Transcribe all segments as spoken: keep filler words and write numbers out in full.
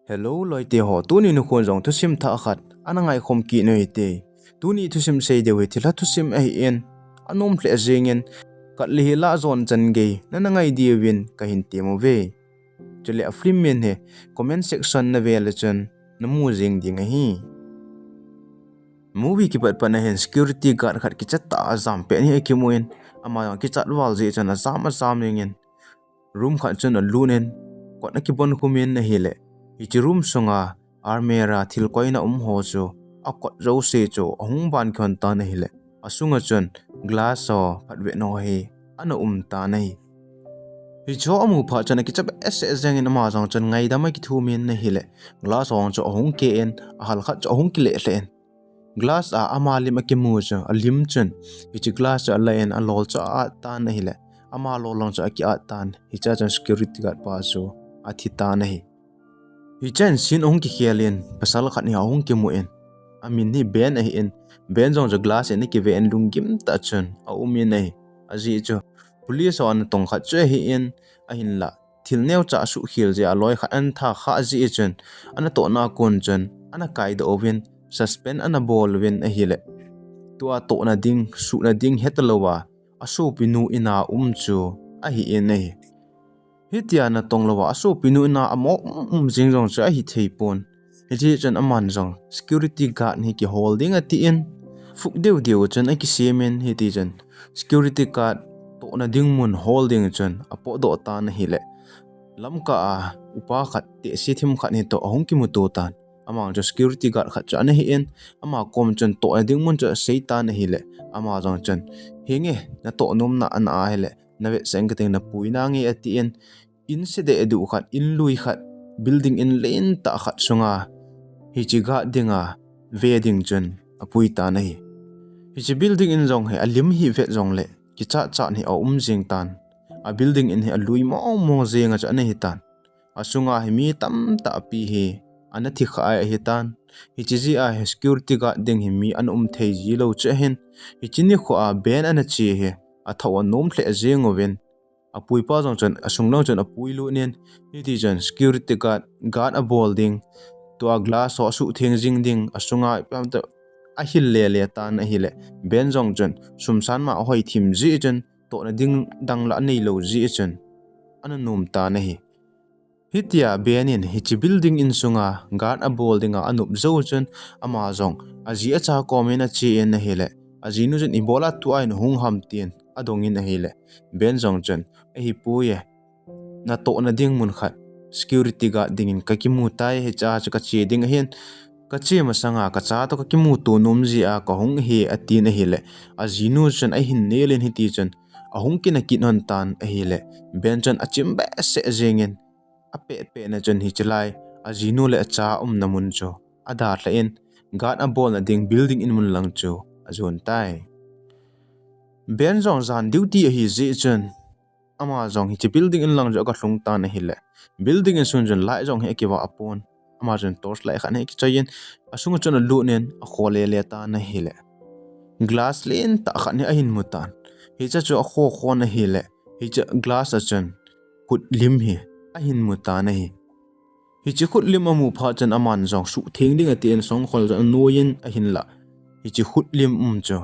Hello loite ho, tuni nikho jong thusim thah khat ana ngaikhom kit u hite. Tuni thusim sei diu hi thilha thusim ahin, anom lheh jengin, khat le hi lah jon chan gei nana ngai diuvin kahin tem uve. Chule a film min hi comment section na ve le chun namu jeng ding ahi. Movie kipat pat na hin security guard khat kichat tah a ajam pen hi akimun, ama jong kichat val jeh chun ajam ajam jengin, room khat chun alut in, kot akibon khum in ahile, hiche room sunga almirah thil koina um ho chu, akot jouse chu ahung ban khon tan ahile, asunga chun glass ho, phatvet ho hi ana um tan ahi. Hichu amu phat chun akicha behseh jengin, ama jong chun ngaidam akithum in ahile, glass ho chu ahung ke in, ahal khat chu ahung kile lheh in, glass a ama lim akimu chu, alim chun hiche glass chu ala in, alol chu a-at tan ahile, ama lol jong chu aki-at tan. Hichea chun security guard pa chu athi tan ahi. Hichea scene ahung kikhel in, pasal khat hi ahung kimu in, amin hi Ben ahin, Ben jong chu glass in akive in, lunggim tah chun aum in ahi. Ajeh chu police ho ana tong khat chu ahin, ahinla thil neocha asuhkhel jeh a aloi khat ana tha kha jeh chun, anatohna a kon chun ana kaidoh uvin, suspend ana bol uvin ahile, tua tohna ding, suhna ding hetalouva asopinu ina um chu ahin ahi. Hitia natong louva asopinu ina amo um um jeng jong chu ahithei pon. Hiti chun aman jong security guard hi kihol ding atin, fuk deu deu chun akisem in, hiti chun security guard tohna ding mun hol ding chun apotdoh tan ahile, lamkah a upa khat, tehse thim khat hitoh ahung kimuto tan. Ama chu security guard khat chu ana hin, ama kom chun tohna ding mun chu asei tan ahile, ama jong chun, henge, natoh nomna ana ahile, navetsah inge, kating, napui nange atin, in sedeh duh khat, in lui khat, building in lentah khat sunga hiche guard dinga ve ding chun apui tan ahi. Hiche building in jong hi alim hi vet jongle kichat chat hi aum jeng tan. A building in hi alui mong mong jenga chu ana hitan. Asunga hi mi tamtah pi hi ana thi kha ahitan. Hiche jeh a hi security guard ding hi mi ana um thei jilou chu ahin, hiche nikho a Ben ana che hi athou anom lheh jeng uvin, apuipa jong chun asung lang chun apuilut in, hiti chun security guard, guard abol ding, tua glass ho asuhtheng jing ding, asunga ipi ham tah ahil lele tan ahile, Ben jong chun sumsan ma ahoi thim jeh chun, tohna ding dang la aneilou jeh chun, ana nom tan ahi. Hitia Ben in hiche building in sunga guard abol dinga anop jou chun, ama jong aji acha kom in ache in ahile, ajinu chun, ibola tua nahung ham, tin adong in ahile, Ben jong chun, ahipoi e, natohna ding mun khat security guard dingin kakimu tai, hichea chu kache ding ahin, kache masanga kacha toh kakimuto nom jeh a kahung ahi, atin ahile, ajinu chun ahin nel in, hiti chun ahung kina kit lhon tan ahile, Ben chun achim behseh jengin, apehpeh na chun hiche lai ajinu le acha umna mun chu adalhan, guard abolna ding building in mun lang chu ajon tai. Ben jong jan duty ahi jeh chun, ama jong hiche building in lang chu aga lhung tan ahile, building in sung chun light jong hi akivah pon. Ama chun torch light khat hi akichoi in, asunga chun alut in akho lele tan ahile, glass lentah khat hi ahin mu tan. Hiche chu akho khon ahile, hiche glass a chun khut lim hi ahin mu tan ahi. Hiche khut lim amu phat chun aman jong suhtheng ding atin songkhol chun anoi in ahinla, hiche khut lim um chu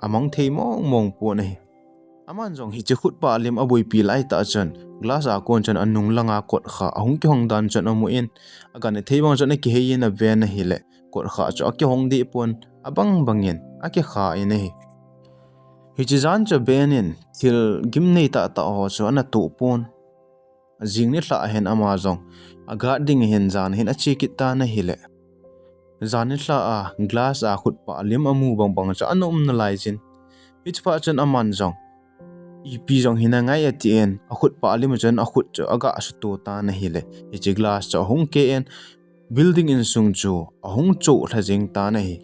amang thei mong mong pon ahi. Aman jong hiche khutpa lim aboipi laitah chun glass a kon chun anung langa kotkha ahung kihong dan chun amun, agan thei bang chun akihei in aven ahile, kotkha chu akihong deh pon, abang bangin akikha in ahi. Hiche jan chu Ben in thil gimnei tahtah ho chu anatoh pon. Jing nilhah hin ama jong a guard ding hin jan hin ache kit tan ahile, jan nilhah a glass a khutpa lim amu bangbang chu ana um nalai jin. Hichephat chun aman jong, ipi jong hinangai atin, akhutpa lim chun akhut chu aga suto tan ahile, hiche glass chu ahung ke in, building insung chu ahung choh lha jeng tan ahi.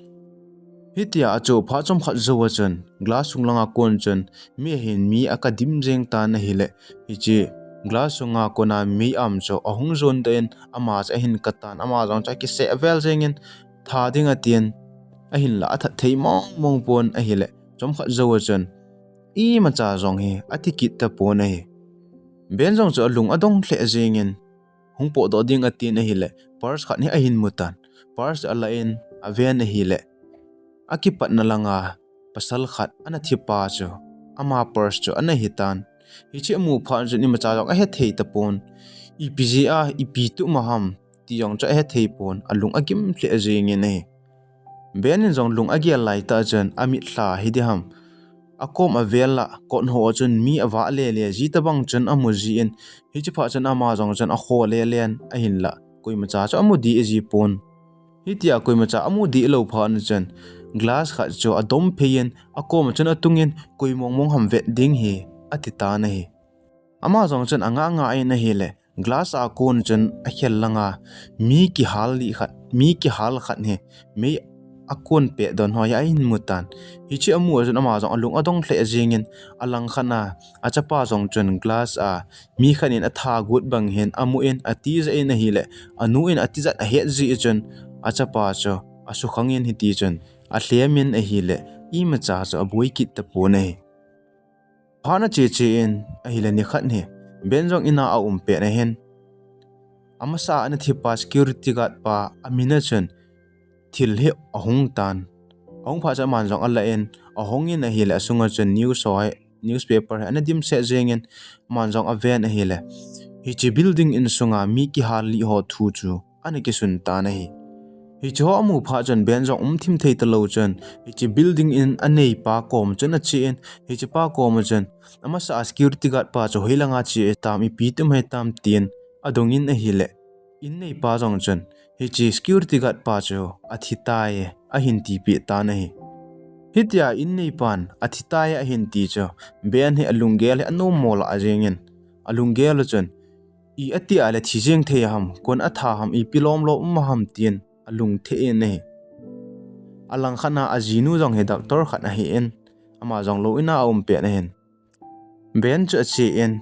Hitia achoh phat chomkhat jouva chun glass sung langa kon chun mi ahin mi akadim jeng tan ahile, hiche glass sunga kona meiam chu ahung jon tan, ama chu ahin katan, ama jong chu akiseh vel jengin, tha ding atin, ahinla athat thei mong mong pon ahile, chomkhat jouva chun imacha jong hi ati kit tapon ahi. Ben jong chu alung adong lheh jengin, hung potdoh ding atin ahile, purse khat hi ahin mu tan. Purse ala in aven ahile, akipatna langa pasal khat ana thipa chu ama purse chu ana hitan. Hiche amu phat chun imacha jong ahethei tapon. Ipi jeh a, ipi tuma ham ti jong chu ahethei pon, alung agim lheh jengin ahi. Ben in jong lung agel laitah chun amitlha hi diham, akom avel a kot ho chun mi avah lele ji tabang chun amu jin, hiche phat chun ama jong chun akho lelen ahinla koimacha chu amu dih ji pon. Hitia koimacha amu dih lou phat chun glass khat chu adom phei in akom chun atungin, koi mong mong ham vet ding hi, ati tan ahi. Ama jong chun anga nga in ahile, glass a kon chun akhel langa mi kihal li khat, mi kihal khat hi mei akon pet don ho hi ahin mu tan. Hiche amu a chun ama jong alung adong lheh jengin, alang khat a achapa jong chun glass a mi khat in atha got bang hin amu in atija in ahile, anu in atijat ahet jeh chun achapa chu asukhang in hiti chun alhem in ahile, imacha chu aboi kit tapon ahi. Phat ache che in ahile, nikhat hi Ben jong in a aum pet ahin, amasa ana thipa security guard pa amin a chun thil hi ahung tan. Ahung phat chun aman jong ala in, ahong in ahile, asunga chun news ho hi, newspaper hi ana dimset jengin, aman jong aven ahile, hiche building in sunga mi kihal li ho thu chu ana kisun tan ahi. Hiche ho amu phat chun Ben jong um thim thei talou chun hiche building in aneipa kom chun ache in, hiche pa kom a chun amasa a security guard pa chu hoilanga che tam, ipi tum hitam tin adong in ahile, in neipa jong chun hiche security guard pa chu athi tai ahin tipeh tan ahi. Hitia in neipan athi tai ahin ti chu Ben hi alunggel hi anom mo lah jengin, alunggel a chun, i ati a le thi jeng thei ham, kon atha ham, ipi lom lom um ham tin alung theh in ahi. Alang khat a ajinu jong hi doctor khat ahin, ama jong lou in a aum pet ahin, Ben chu ache in,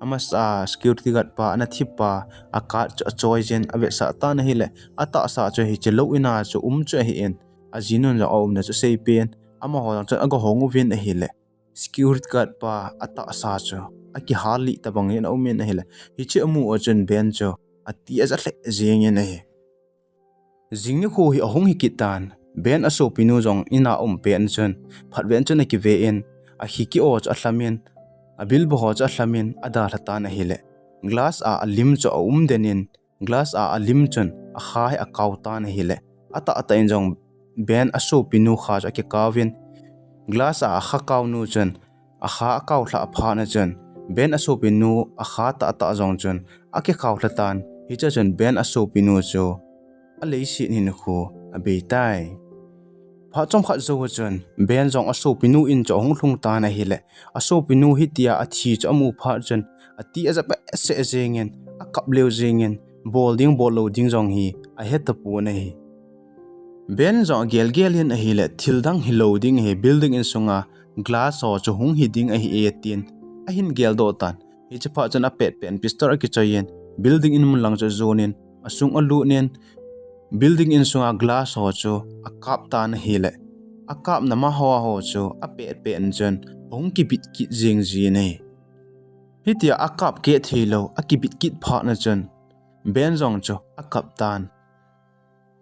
amasa security guard pa ana thipa a card chu achoi jin avetsah tan ahile, atahsa chu hiche lou in a chu um chu ahin, ajinun jong aumna chu aseipen, amaho jong chun aga hong uvin ahile, security guard pa atahsa chu akihal li tabang in aum in ahile, hiche amu a chun Ben chu ati aja lheh jengin ahi. Jing nikho hi ahung hi kit tan, Ben asopinu jong in a um pet chun, phat ven chun akive in, akhi ki-o chu alham in, abilba ho chu alham in, adalha tan ahile, glass a alim chu aum den in, glass a alim chun akha hi akao tan ahile, atahtah in jong Ben asopinu kha chu akikao in, glass a akha kaonu chun akha akao lhah phat chun Ben asopinu akha tahtah jong chun akikao lha tan, hiche chun Ben asopinu chu aleiset hinkho abei tai. Phat chomkhat jou chun Ben jong asopinu in chu ahung lhung tan ahile, asopinu hitia athi chu amu phat chun ati aja behseh jengin, akap leu jengin, bol ding bol lou ding jong hi ahe tapon ahi. Ben jong agel gel in ahile, thil dang hilou ding ahi, building in sunga glass ho chu hung hi ding ahi e tin ahin geldoh tan. Hiche phat chun apet pet in pistol akichoi in, building in mun lang chu ajon in, asung alut in, building in sunga glass ho chu akap tan ahile, akapna ma hoa ho chu apet pet in chun ahung kibit kit jeng jin ahi. Hitia akap keh theilou akibit kit phat chun Ben jong chu akap tan.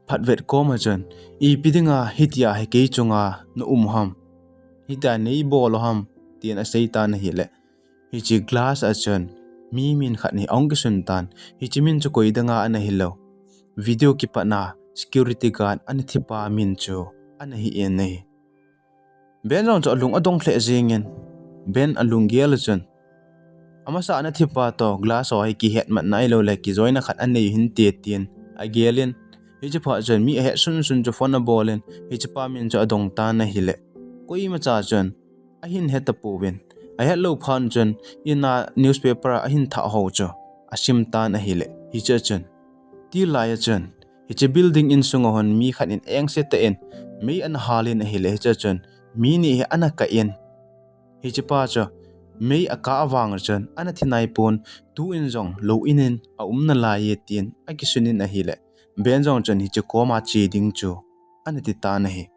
Phat vet kom a chun, ipi dinga hitia hi kei chunga na um ham, hitia nei bol u ham, tin asei tan ahile, hiche glass a chun mi min khat hi ahung kisun tan. Hiche min chu koi danga ana hilou, video kipatna security guard ana thipa min chu ana hi in ahi. Ben jong chu alung adong lheh jengin, Ben alunggel a chun, amasa ana thipa toh glass ho hi kihetmatna ahiloule kijoina khat anei hinte tin agel in, hiche phat chun mi ahet sunsun chu phone abol in, hichepa min chu adong tan ahile, koimacha chun ahin he tapouvin, ahetlou phat chun in a newspaper a ahin thah ho chu asim tan ahile, hiche chun, tilai a chun hiche building in sunga hon mi khat in engse tah in mei ana hal in ahile, hiche chun mi ni hi ana kah in, hichepa chu mei akah vang chun ana thi naipon, tu in jong lou in in aum nalai e tin akisun in ahile, Ben jong chun hiche koma che ding chu ana ti tan ahi.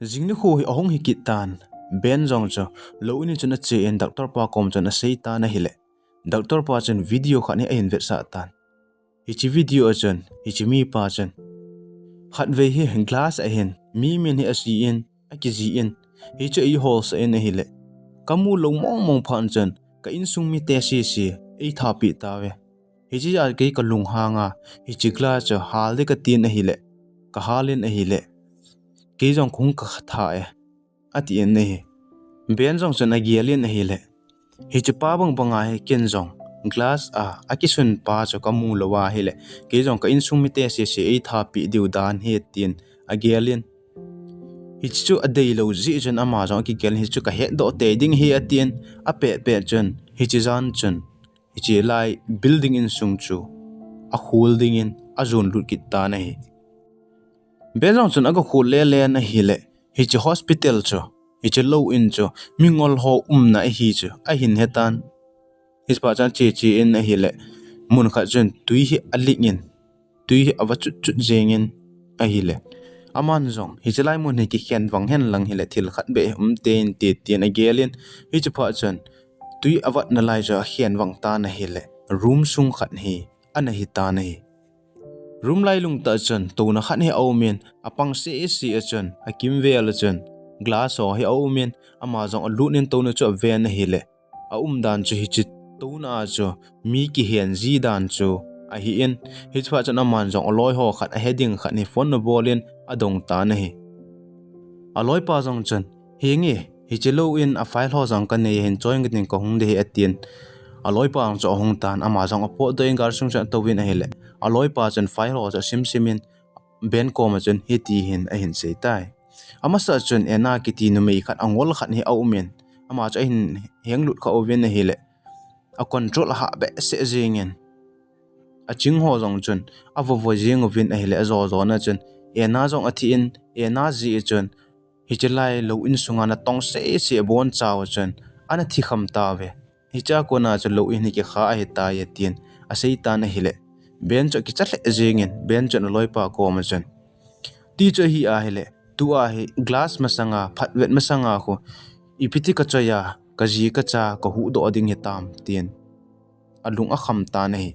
Jing nikho hi ahung hi kit tan, Ben jong chu lou in in chun ache in doctor pa kom chun asei tan ahile, doctor pa chun video khat hi ahin vetsah tan. Hiche video a chun hiche mipa chun khatvei hi glass a hin mi min hi asei in, akijih in, hichu eiholsah in ahile, kamu lou mong mong phat chun ka insung mite sese eithat peh tauve. Hiche a kei kalunghang a, hiche glass chu hal ding katin ahile, kahal in ahile, kei jong kahung kathat e, ati in ahi. Ben jong chun agel in ahile, hiche pa bang banga hi ken jong glass a akisun pa chu kamu lou ahile, kei jong ka insung mite sese eithat peh diu dan ahi, tin agel in. Hiche chu adeilou jeh chun ama jong akigel in, hichu kahetdoh tei ding ahi, atin, apet pet chun hiche jan chun hiche lai building insung chu akhol dingin ajon lut kit tan ahi. Ben jong chun agakhol lele in ahile, hiche hospital chu, hiche lou in chu mingol ho umna ahi chu ahin hetan. Hiche phat chun ache che in ahile, mun khat chun tui hi aling in, tui hi ava chut chut jeng in ahile, aman jong hiche lai mun hi kikhen vang hen lang hile thil khat beh um tei inte, tin agel in, hiche phat chun tui avat nalai chu akhen vang tan ahile, room sung khat hi ana hitan ahi. Room lailung tah chun touna khat hi aum in, apang sese a chun akimvel a chun glass ho hi aum in, ama jong alut in touna chu aven ahile, aumdan chu hiche touna a chu mi kihen ji dan chu ahin, hiche phat chun aman jong aloi ho khat ahe ding khat hi phone abol in adong tan ahi. Aloipa jong chun, henge, hiche lou in a file ho jong kanei ahin, choi inge tin kahung ding ahi, atin. Aloipa jong chu ahung tan, ama jong apotdoh in gari sung chun atouvin ahile, aloipa chun file ho chu asim sim in, Ben koma chun hiti hin ahin seitai. Amasa chun Anna kiti numei khat angol khat hi aum in, ama chu ahin henglut kha uvin ahile, a control ahah behseh jeng in, aching ho jong chun avovo jeng uvin ahile, ajo jona chun Anna jong athi in, Anna jeh chun hiche lai lou insunga natong sese abonchauva chun ana thikham tauve. Hichea kona chu lou in hi kikha ahitai, tin aseitan ahile, Ben chu akicha lheh jeng in, Ben chun aloipa koma chun, ti chu ahi ahile, tua hi glass masanga, phatvet masanga khu, ipi ti kachoi a, kaji kacha kahuhdoh ding hitam, tin alung akham tan ahi.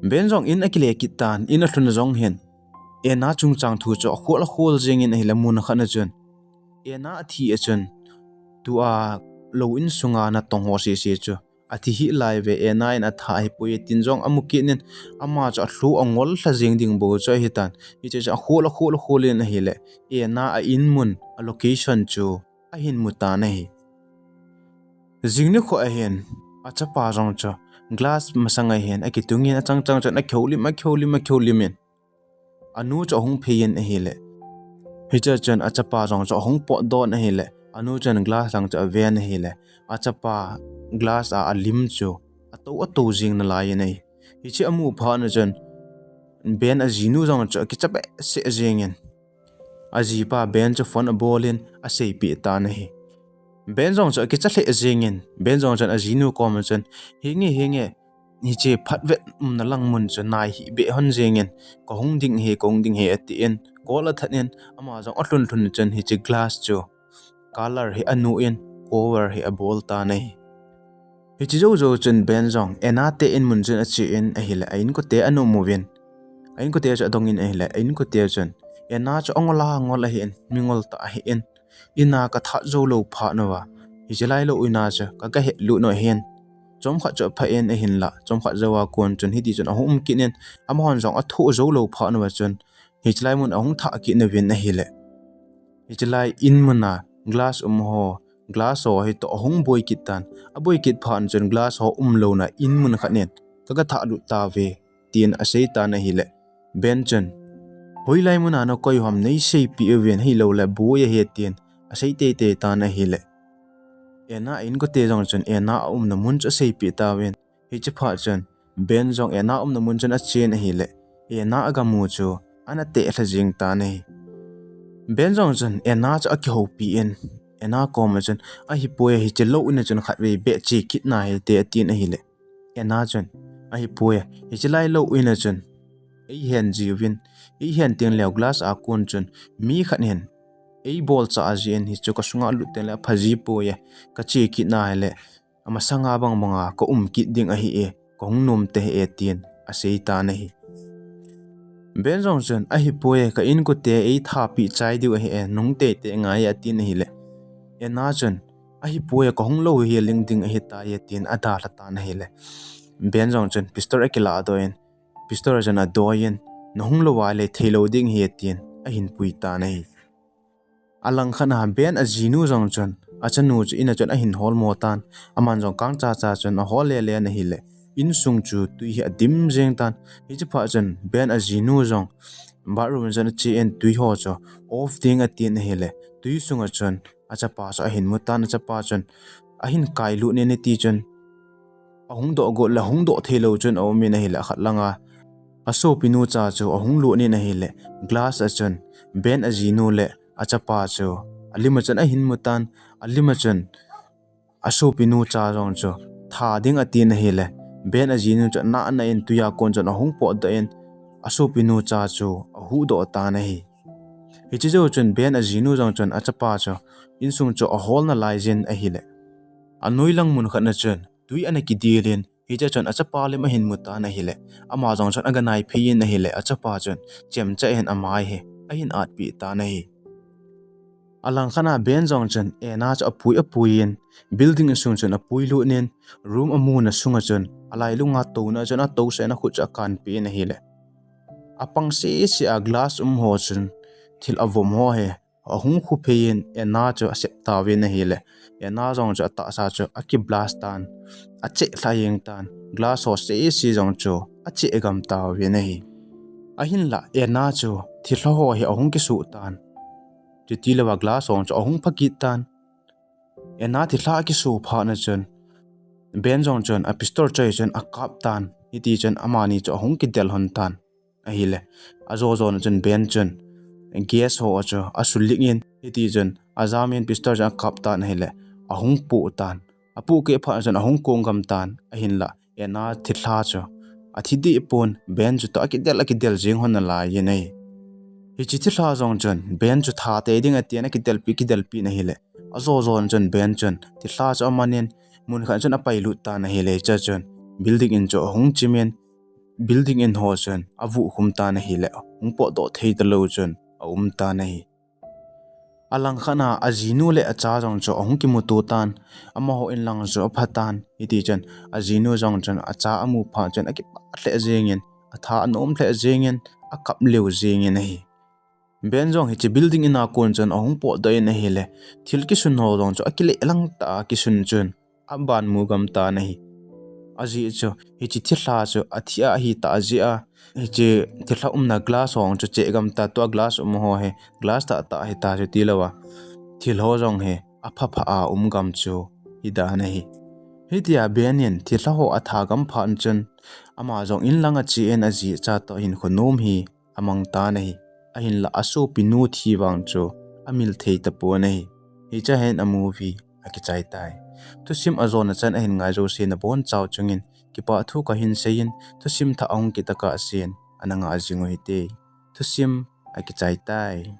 Ben jong in akile kit tan, in alhun jong hin Anna chungchang thu chu akhol akhol jeng in ahile, mun khat na chun Anna athi a chun, tua lou insunga natong ho sese chu athi hih lai uve, Anna in atha ahipoi, tin jong amu kit in, ama chu alhu angol lha jeng ding bou chu ahitan. Hiche chu akhol akhol akhol in ahile, Anna a in mun, a location chu ahin mu tan ahi. Jing nikho ahin, achapa jong chu glass masanga hin akitung in, achang chang chun akihoulim, akihoulim, akihoulim in, anu chu ahung phei in ahile, hichea chun achapa jong chu ahung potdoh in ahile, anu chun glass lang chu aven ahile, achapa glass a alim chu atou atou jeng nalai in ahi. Hiche amu phat na chun Ben ajinu jong chu akicha behseh jeng in, ajipa Ben chu phone abol in aseipeh tan ahi. Ben jong chu akicha lheh jeng in, Ben jong chun ajinu koma chun, henge, henge, hiche phatvet umna lang mun chu nai hih beh hon jeng in, kahung ding ahi, kahung ding ahi, atin, call athat in, ama jong alhun lhun chun hiche glass chu color hi anu in, cover hi abol tan ahi. Hiche jou jou chun Ben jong Anna te in mun chun ache in ahile, a inkote ana um uvin, a inkote chu adong in ahile, a inkote chun Anna chu angol angol ahin, mingol tah ahin, ina kathat jou lou phat uva, hiche lai lou ina chu kagahet lut u ahin, chomkhat chu aphah in ahinla, chomkhat jouva kon chun hiti chun ahung um kit in, amahon jong athoh jou lou phat uva chun, hiche lai mun ahung thah kit uvin ahile, hiche lai in muna glass um ho, glass ho hitoh ahung boi kit tan. Aboi kit phat chun glass ho umlouna in mun khat in kagathah lut tauve, tin aseitan ahile, Ben chun, hoilai muna nakoi u ham neiseipeh uvin, ahiloule boi ahi, tin asei teitei tan ahile, Anna a inkote jong chun Anna aumna mun chu aseipeh tauvin, hiche phat chun Ben jong Anna umna mun chun achen ahile, Anna agamu chu ana tehlha jeng tan ahi. Ben jong chun Anna chu akihoupi in, Anna koma chun, ahipoi, hiche lou ina chun khatvei beh che kit nahite, atin ahile, Anna chun, ahipoi, hiche lai lou ina chun eihen jiuvin, eihen tengleu glass a kon chun mi khat hin eibolchah jin, hichu kasunga lut tengle aphaji poi, kache kit nahile, amasanga bang banga kaum kit ding ahi e, kahung nom tahih e, tin asei tan ahi. Ben jong chun, ahipoi, ka inkote eithapi chai diu ahi e, nung teitei ngai e, atin ahile. Anna chun, ahipoi, kahung lou hi ling ding ahitai, atin adalha tan ahile. Ben jong chun pistol akiladoh in, pistol chun adoiyin, nahung lou a le theilou ding ahi, atin ahinpui tan ahi. Alangkhat a Ben ajinu jong chun, achanu chu in a chun ahin holmo tan, aman jong kangchacha chun ahol lele in ahile, insung chu tui hi adim jeng tan. Hiche phat chun Ben ajinu jong bathroom chun achen tui ho chu off ding atin ahile, tui sunga chun achapa chu ahin mu tan, achapa chun ahin kailut in ati chun, ahung doh got le hung doh theilou chun aumin ahile, akhat langa asopinu cha chu ahung lut in ahile, glass a chun Ben ajinu le achapa chu alim a chun ahin mu tan, alim a chun asopinu cha jong chu tha ding atin ahile, Ben ajinu chu ana ana in tuiya kon chun ahung potdoh in, asopinu cha chu ahuhdoh tan ahi. Hiche jou chun Ben ajinu jong chun achapa chu insung chu ahol nalai jin ahile, anoi lang mun khat na chun tui ana kidil in, hiche chun achapa lim ahin mu tan ahile, ama jong chun aganai phei in ahile, achapa chun chemcha in amai hi ahin atpeh tan ahi. Alangkhat a Ben jong chun Anna chu apui apui in, building sung chun apui lut in, room amuna sunga chun alailunga touna chun atousah in akhut chu akanpeh in ahile, apang sese a glass um ho chun thil avom ho hi ahung khu phei in Anna chu asep tauvin ahile, Anna jong chu atahsa chu akiblast tan, acheh lha jeng tan, glass ho sese jong chu acheh gam tauvin ahi. Ahinla Anna chu thilha ho hi ahung kisuh tan, chutilouva glass ho chu ahung pha kit tan. Anna thilha akisu phat na chun Ben jong chun apistol choi chun akap tan, hiti chun amani chu ahung kidel lhon tan ahile, ajo jona chun Ben chun gas ho chu asulik in, hiti chun ajamin pistol chun akap tan ahile, ahung poh tan. Apoh keh phat chun ahung kong gam tan, ahinla Anna thilha chu athi deh pon, Ben chu toh akidel akidel jeng lhon nalai in ahi. Hiche thilha jong chun Ben chu tha tei ding atin akidelpi kidelpi in ahile, ajo jona chun Ben chun thilha chu amanin, mun khat chun apailut tan ahile, hiche chun building in chu ahung chim in, building in ho chun avuh khum tan ahile, hung potdoh thei talou chun aum tan ahi. Alangkhat a ajinu le acha jong chu ahung kimuto tan, amaho in lang chu apha tan, hiti chun ajinu jong chun acha amu phat chun akipah lheh jeng in, atha anom lheh jeng in, akap lheh jeng in ahi. Ben jong hiche building in a kon chun ahung potdoh in ahile, thil kisun ho jong chu akileh lang tah a kisun chun aban mu gam tan ahi. Ajeh chu hiche thilha chu athi a ahitah jeh a, hiche thilha umna glass ho chu cheh gam tan, tua glass um ho hi glass tahtah hita chutilouva, thil ho jong hi apha pha a um gam chu hidan ahi. Hitia Ben in thilha ho atha gam phat chun, ama jong in lang achen ajicha toh hinkho nom hi amang tan ahi. Ahinla asopinu thi vang chu amil thei tapon ahi. Hiche hin a movie akichai tai. Thusim ajona chan ahin ngai jouse nabonchau chungin kipah thu kahin seiyin, thusim thah ahung kit tokah sen ana ngah jing u hite. Thusim akichai tai.